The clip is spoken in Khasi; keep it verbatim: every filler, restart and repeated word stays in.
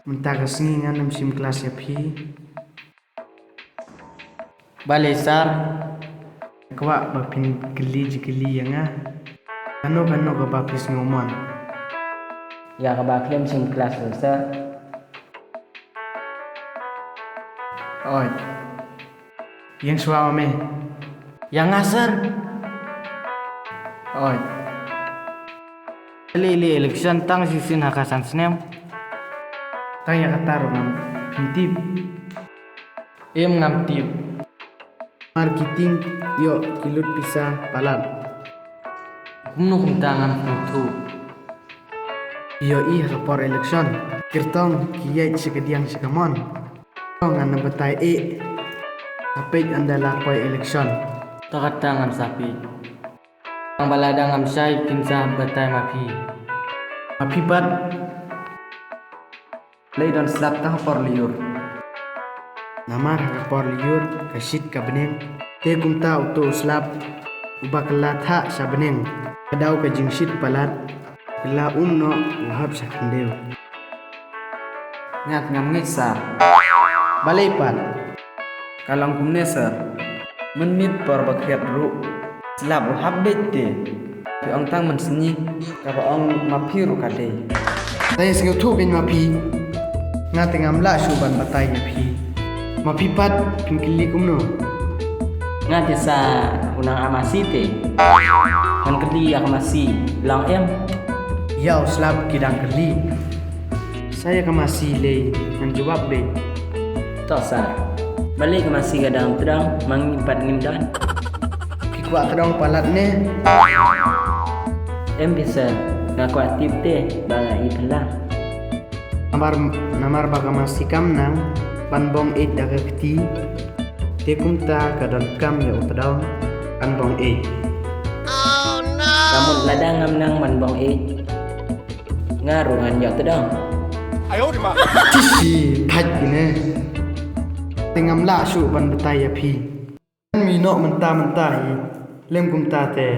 Mynta ka sngi ngan ym shim klas ïa phi. Balei sir? Kwah ba phin kylli jingkylli ïa nga. Kano kano kaba phi sngewmon. Ïa kaba khlem shim klas ruh sir. Oi. Ïeng shuwa ma me. Ïa nga sir. Oi. Lei lei election tang shisien ha ka san snem. Tang ïa kata ruh ngam tip. Em ngam tip. Mar ki tieng ïoh ki lut pisa palat. Kumno kumta ngam sngewthuh. Ïohi ha ka por election. Kyrtong ki ïaid sha kadiang sha kamon. Ngan batai eh. Sa peit ynda la poi election. Ta kata ngam sa peit. Tang ba lada ngam shai kin sa batai ma phi. Ma phi pat. Lei don slap tang ha por lyiur. Namar ha ka por lyiur ka shit ka bneng. Te kumta uto u slap uba kylla thah sha bneng. Ka daw ka jingshit palat. Kylla um noh u hap sha khyndew. Ngat ngam ngeit sir. Balei pat? Ka long kumne sir. Mynmiet por ba khriat ruh slap u hap beit te. Phi ong tang mynsngi kaba ong ma phi ruh ka dei. Sa ïa sngewthuh kein ma phi. Nga te ngam lah shuh ban batai ïa phi. Ma phi pat phin kylli kumno? Nga te sa u nang ai masi te. Ngan kylli ïa ka masi long em. Ïa u slap ki dang kylli. Sa ïa ka masi lei ngan jubab beit. To sir. Balei ka masi ka dang tdong ma ngi pat ngim don. Phi kwah tdong palat ne? Em phi sir. Nga kwah tip te ba nga i pynlang. Namar namar ba ka masi kam nang ban bong eit da ka kti. Te kumta ka donkam ïa u tdong ban bong eit. Ka mut lada ngam nang ban bong eit. Nga ruh ngan ïoh tdong. Tishi thait ne. Te ngam lah shuh ban batai ïa phi. Ngan mih noh mynta mynta hi. Lem kumta te.